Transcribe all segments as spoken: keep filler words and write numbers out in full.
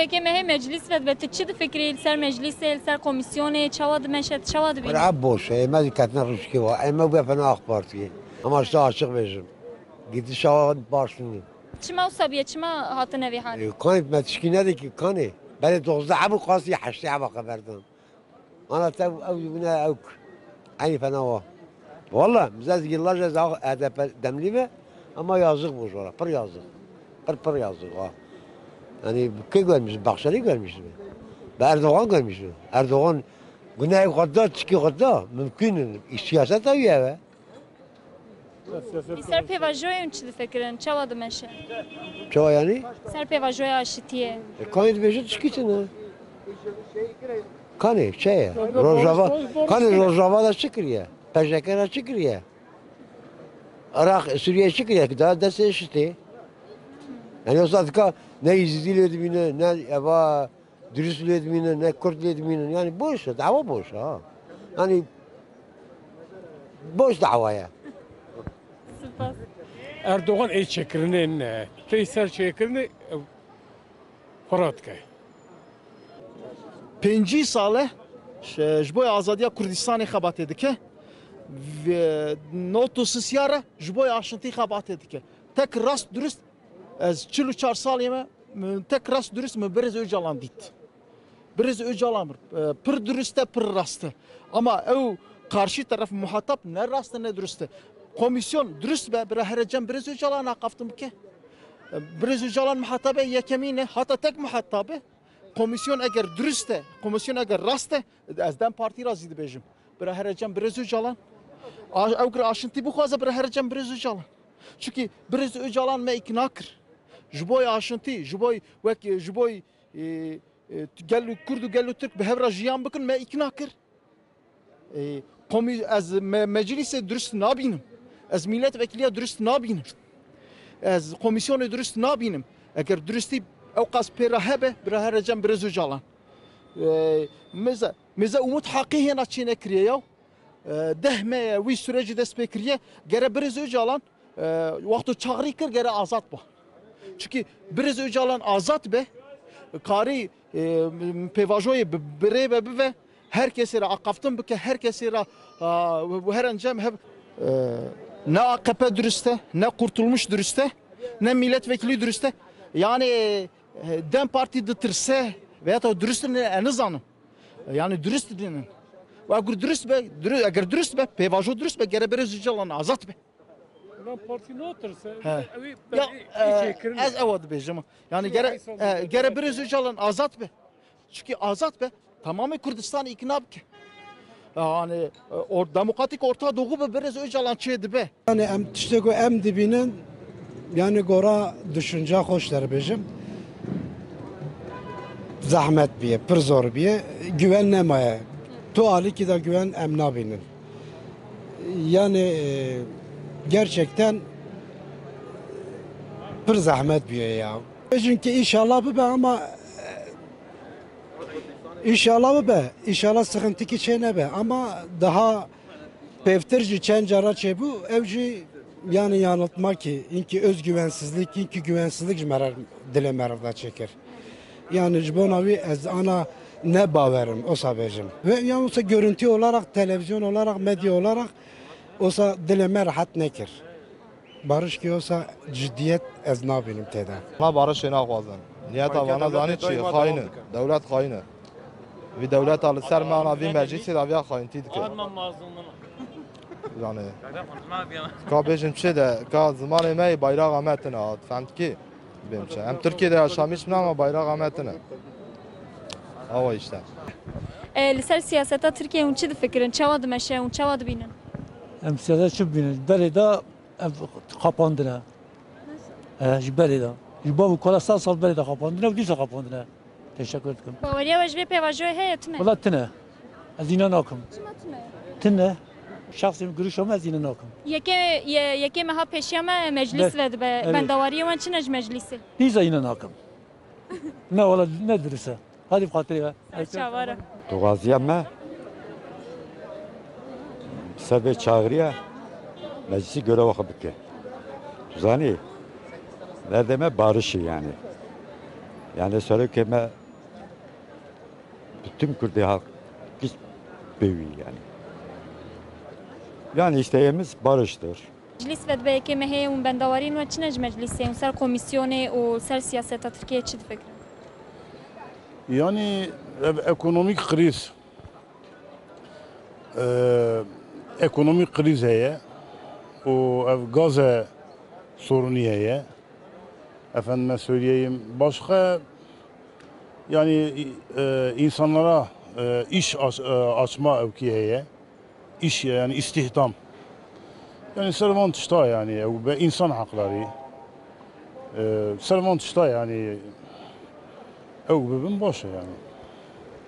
Yekê mehê meclîs vedibe, tu çi difikirî li ser meclîsê, li ser komîsyonê, çawa dimeşe, tu çawa dibînî? Were ev boş e, ême diketine rûşkê wa, ême bûye fena AK Partiyê. Ema ji te açiq bêjim. Gidişa wa baş nîne. Çima wisa bûye, çima hatine vê halê? E, kanê me tişkî nedikî, kanê. Berê dozdeh hebû, qasî heştê heba xeber dan. Ana te ew, ew bûne ew k-, eynî fena wa. Walla, biz ez yıllarca ez HDP demlî be, ama yazık bu jora, pir yazık. Pir, pir yazık ha. Yani kim görmüş? Bahçeli görmüş mü? Be Erdoğan görmüş mü? Erdoğan güney xwe da, çikî xwe da, mümkün. Siyaset ew ye be. Li ser pêvajoyê hûn çi difikirin? Çawa dimeşe? Çawa yani? Ser pêvajoya aşitiyê. E, kanê dibêje tişkî tune. Kanê, çi ye? Rojava, kanê Rojava da çi kiriye? P J K da çi kiriye? Iraq, Suriye çi kiriye? Ki daha destê IŞİD'ê. Yani o zaten ka ne Êzidî lê dibîne, ne eva Durust lê dimînin, ne Kurd lê dimînin. Yani boş e, dawa boş e, ha. Yani boş dawa ye. Spas. Erdogan ê çêkirinê ne. Tey ser çêkirinê, ew, xwe radike. Pêncî sal e, ji, ji bo azadiya Kurdistanê xebatê dike. Ve notosisya re ji bo aşintî xebatê dike. Tek rast durust Ez çil û çar salê me, min tek rast durust min Birêz Ocalan dît. Birêz Ocalan, e, pir durust e, pir rast e. Ama ew karşî teref muhatap ne rast e, ne durust e. Komîsyon durust be, bira here cem Birêz Ocalan aqaftin bike. E, Birêz Ocalan muhatabê yekemîn e, hata tek muhatab e. Komîsyon eger durust e, komîsyon eger rast e, ez DEM Partî ra zî dibêjim. Bira here cem Birêz Ocalan. A-, ew gir aşintî bixwaze, bira here cem Birêz Ocalan. Çikî Birêz Ocalan me îkna kir. Ji bo aşintî, ji bo wek, ji bo, e, e, gel û Kurd û gel û Tirk bi hev re jiyan bikin, me îkna kir. E, komî-, ez me-, meclîsê durust nabînim. Ez mîletvekiliya durust nabînim. Ez komîsyonê durust nabînim. Eger durustî ew qas pê re hebe, bira here cem Birêz Ocalan. E, mêze, mêze Umut Haqî hêna çênekiriye ya. E, deh me ye wî sürecî dest pê kiriye. Gere Birêz Ocalan, e, wexto çaxirî kir, gere azad ba. Çikî Birêz Ocalan azad be, karî, e, pêvajoyê bi, bi rê ve bive, her kesê re aqaftin bike, her kesê re, a, û her encam hev, e, ne A K P durist e, ne Kurtulmuş durist e, ne milletvekili durist e. Yani, e, DEM Partî ditirse veya da durist ne, e, nizanim. Yani durist dinin. Ve eger durist be, dürü-, eger durist be, pêvajo durist be, gere Birêz Ocalan azad be. Lan partî natirse, He. Ew ê Ya, berê e, çêkirin. Ez ewa dibêjim. Yani Şunu gere, hesap e, edin. Gere Birêz Ocalan azad be. Çünkü azad be, tamamê Kurdistan ikna bike. Yani, e, or-, demokratik Orta Doğu bi Birêz Ocalan çê dibe. Yani em tiştê ku em dibînin, yani gora düşünce xweş derbêjim. Zehmet biye, pir zor biye, güven nemaye. Tu alîkî de güven em nabînin. Yani, e, gerçekten pir zehmet biye ya. Bêjin ki inşallah bibe ama, e, inşallah bibe, inşallah sıkıntı ki şey nebe ama daha pevtir jî çend cara çêbû, ev jî yani yanıltma ki, inki özgüvensizlik, inki güvensizlik ji me re, dilê me re da çêkir. Yani ji bona wî ez ana ne bawerim, osa bêjim. Ve ya olsa görüntü olarak, televizyon olarak, medya olarak osa dilê me rahat nekir. Barış ki olsa ciddiyet ez nabînim têde. Ma barişê naxwazin. Niyeta vana zanî çi? Xayîn e. Dewlet xayîn e. Vî dewleta li ser me ana vî meclîsê de viya xayîntî dike. Yanî, ka bêjin çi de, ka zimanê me yê bayraxa me tine, fehm dikî? Bêm çi? Em Tirkiye de yaşamîş bin ama bayraxa me tine. Awa işte. E, li ser siyaseta Tirkiye hûn çi difikirin? Çawa dimeşe? Hûn çawa dibînin? Em siyaset çi bibînin? Berê de ev xapandine. E, ji berê de. Ji bav û kala sed sal berê de xapandine û dîsa xapandine. Teşekkür dikim. Baweriya we ji vê pêvajoyê heye, tune? Wela tine. Ez îna nakim. Çima tune? Tine. Şexsê min, girişa min, ez îna nakim. Yekê, ye-, yekê meha pêşiya me meclîs Be-, vedibe. Evet. Bendawariyê wan çi ne ji meclîsê? Hîza îna nakim. Ne, wela ne dirist e. Hadi bi xatirê ve. Ser çawa re. Dixwaziya me ser vê çağrıya meclisi göreva xwe bike. Tu zanî, derdê me barişê yani. Yani serokê me bi tüm Kurdê halk giş bêwî yani. Yani isteğimiz barıştır. Meclis ve D B K M heye û bendawarî nû çi ne ji meclisê û ser komîsyonê û ser siyaseta Tirkiyeyê çi difikirin? Yani ev ekonomîk kriz, e, ekonomîk kriz heye û ev gaze sorunî heye. Efendime söyleyeyim, başka yani, e, insanlara, e, iş aç-, e, açma evkî heye. İş yani istihdam. Yani ser van tişta yani ew be insan hakları. E, ser van tişta yani ew bibin baş e yani.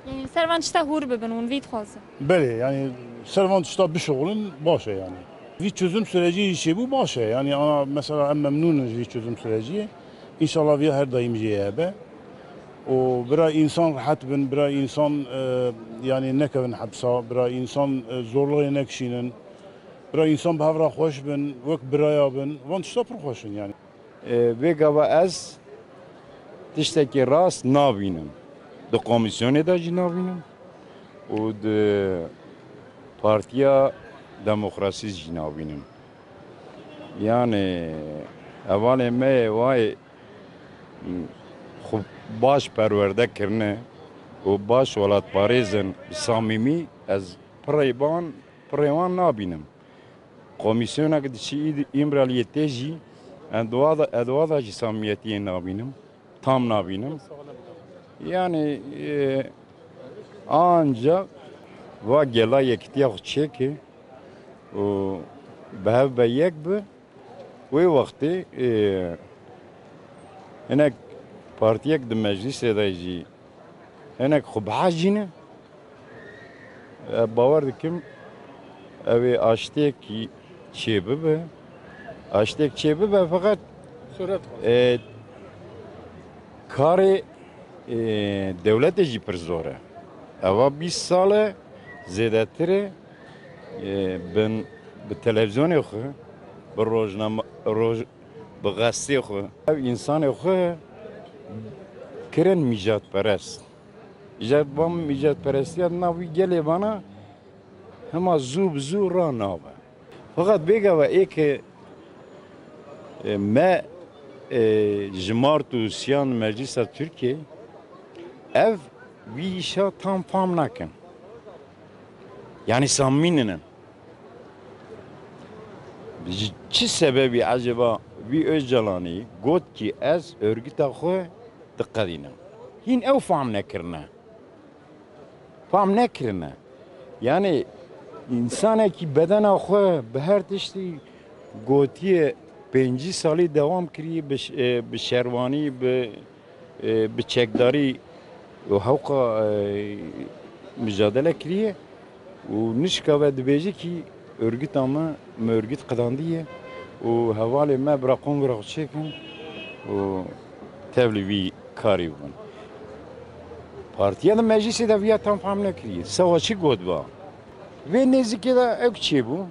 Yani ser van tişta hûr bibin, hûn vî dixwazin. Belê, yani ser van tişta bişuxulin baş e yani. Vî çözüm süreci jî çêbû baş e. Yani ana mesela em memnûn in ji vî çözüm süreciyê. İnşallah vî her daîm jî hebe. Û bira insan rehet bin, bira insan, e, yani nekevin hepsa, bira insan, e, zorluğê nekişînin. Bira insan bi hev re xweş bin, wek biraya bin. Van tişta pir xweş in yani. E, vê gava ez tiştekî rast nabînim. Di komîsyonê de jî nabînim û di Partiya Demokrasî jî nabînim. Yani hevalê me yê wayê xwe baş perwerde kirine û baş welatparêz in, bi samîmî ez pirê wan, pirê wan nabînim. Komîsyonek diçî Îd-, Îmraliyê tê jî, ez di wa da, ez di wa da jî samimiyetiyê nabînim, tam nabînim. Yani, e, ancak va gela yekitiya xwe çêke û bi hev be yek bi, wê wextê, e, hinek partiyek di meclisê de jî hinek xwe bihecîne. E, bawer dikim, ew ê aştiyekî çêbibe. Aştiyek çêbibe, feqet, Suret xwe. E, karê, e, dewletê jî pir zor e. Eva bîst sal e, zêdetir e, e, bin, bi televîzyonê xwe, bi rojname, roj-, bi gazetê xwe, ev însanê xwe kirin mîjatperest. Îjad, van mîjadperestiya di nav wî gelê vana hema zû bi zû ra nabe. Feqet bêgava ê ke, e, me, e, jimart û siyan Meclisa Tirkiyeyê, ev vî îşa tam fam nakin. Yani samimî nînin. Ji çi sebebî ecêba vî Ocalanî got kî ez örgüta xwe diqedînim? Hîn ew fam nekirine. Fam nekirine. Yani, însanekî bedena xwe bi her tiştî gotiye, pêncî salî dewam kiriye bi ş-, e, bi şerwanî, bi, e, bi çekdarî û hewqa, e, micadele kiriye û nişka ve dibêje kî örgüta me, me örgüt qidandiye û hevalê me bira kongra xwe çêkin û tevlî vî karî bibin. Partiya di meclisê de viya tam fam nekiriye. Sewa çi got ba? Vê nêzikê de ew çêbû.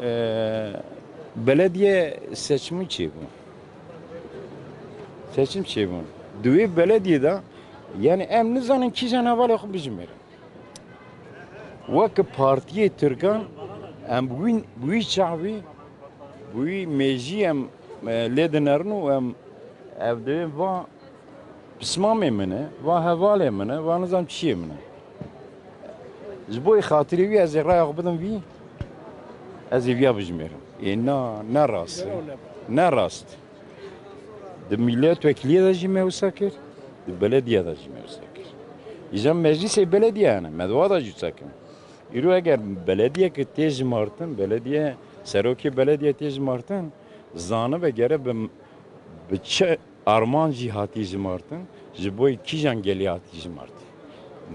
E, belediye seçimî çêbû. Seçim çêbû. Di wê belediyê de, yani em nizanin kîjan hevalê xwe bijimêrin. Wek partiyê Tirkan em bi wî, bi wî çavî, bi wî mêjî em, e, lê dinerin û em ev divê va pismamê min e, va hevalê min e, va nizam çiyê min e. Ji bo xatirê wî ez ê raya xwe bidim vî, ez ê viya bijimêrim. Ê na, ne rast e. Ne rast. Di milletvekiliyê de jî me wisa kir, di belediye de jî me wisa kir. Îja meclisê belediye hene, me di wa de jî wisa kirin. Îro eger belediyeke tê jimartin, belediye, serokê belediye tê jimartin, zanibe gere bi, bi çi armancî hatî jimartin, ji bo kîjan gelî hatî jimartin.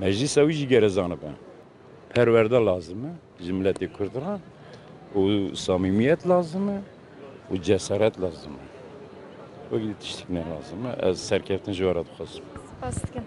Meclisa wî jî gere zanibe. Perwerde lazim e ji miletê Kurd re û samîmiyet lazim e û cesaret lazim e. Wekî tiştik ne lazim e. Ez serkeftin ji we re dixwazim. Spas dikim.